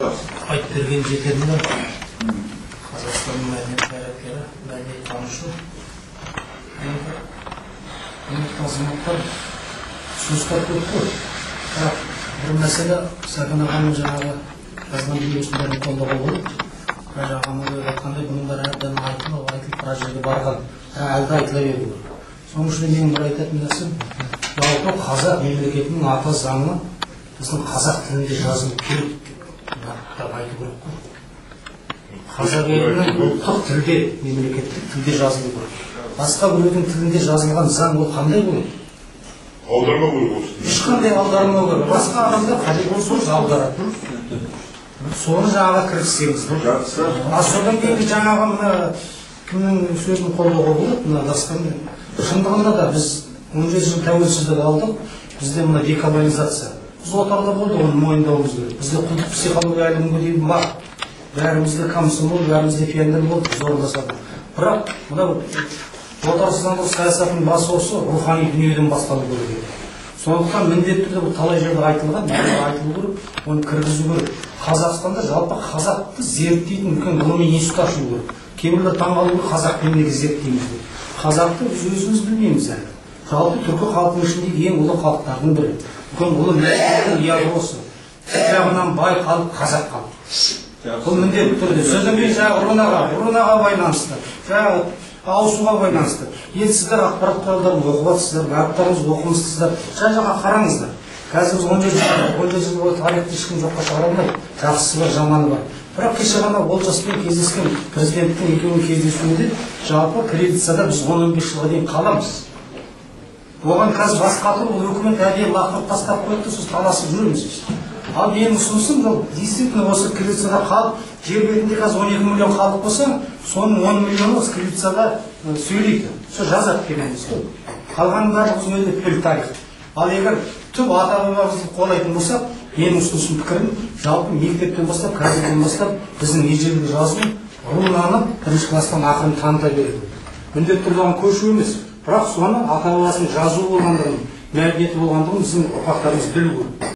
Айтып берген жетерінде Қазақстанның мәдениет қайраткері, мәдениеттанушы. Енді құрметті азаматтар, ұсыныстар көп қой. Бірақ бір мәселе, Сәкен ағаның жаңағы жазған дүниесін бәрін қолдауға болады. Бірақ ағам айтқандай, бұның бәрі әбден айтылып, айтылып біраз жерге барған, бірақ әлі де айтыла беру керек. Соның үшін менің бір айтатын нәрсем, жалпы қазақ мемлекетінің ата заңы біздің қазақ тілінде жазылу керек деп айту керек қой. Қазақ елінің ұлттық тілде, мемлекеттік тілде жазылу керек. Басқа біреудің тілінде жазылған заң ол қандай болады? Аударма керек осы. Ешқандай аудармау керек. Басқа адамдар қажет болса аударады. Соны жаңағы кіргізсеңіз. Жақсы. А содан кейінгі жаңағы мына кімнің сөзін қолдауға болады, мына Дастанның. Шындығында да біз 17 жыл тәуелсіздік алдық, бізде мына деколонизация. Біз отарда болдық, оны мойындауымыз керек. Бізде құлдық психология әлі күнге дейін бар. Бәрімізде комсомол, бәрімізде пионер болдық, зорласа да. Бірақ мынау отарсыздандыру саясатының басы осы рухани дүниеден басталу керек еді. Сондықтан міндетті түрде бұл талай жерде айтылған, айтылу керек, оны кіргізу керек. Қазақстанда жалпы қазақты зерттейтін үлкен ғылыми институт ашу керек. Кейбіреулер таңғалу керек, қазақ тілін неге зерттейміз деп. Қазақты біз өзіміз білмейміз әлі. Жалпы түркі халқының ішіндегі ең ұлы халықтардың бірі. Үлкен ұлы мәдениеттің ядросы. Жағынан бай халық қазақ халқы. Бұл міндетті түрде. Содан кейін жаңағы рунаға байланысты, жаңағы ауысуға байланысты. Енді сіздер ақпарат құралдарын оқып жатсыздар, барлықтарыңыз оқымыстысыздар. Жан-жаққа қараңыздар. Қазір біз 17 жыл бойы тарихты ешкім жоққа шығара алмайды. Жақсысы бар, жаманы бар. Бірақ кеше ғана Олжаспен кездескен президенттің екеуінің кездесуінде жалпы кириллицада біз 10-15 жылға дейін қаламыз. Оған қазір бас қатыру, бұл үкімет әдейі лақтырып тастап қойды, сосын таласып жүреміз біз. Ал менің ұсынысым, ол действительно осы кириллицада қалып, жер бетінде қазір 12 миллион халық болса, соның 10 миллионы осы кириллицада сөйлейді, сол жазады дегеніміз ғой. Қалғанның барлығы біздің елде төл тарих. Ал егер түп ата-бабамызды қолдайтын болсақ, менің ұсынысым, пікірім, жалпы мектептен бастап, қазірден бастап біздің ежелгі жазу рунаны бірінші класстан ақырын таныта береді. Міндетті түрде оған көшу емес, бірақ соны ата-бабасының жазуы болғандығын, мәдениеті болғандығын біздің ұрпақтарымыз білу керек.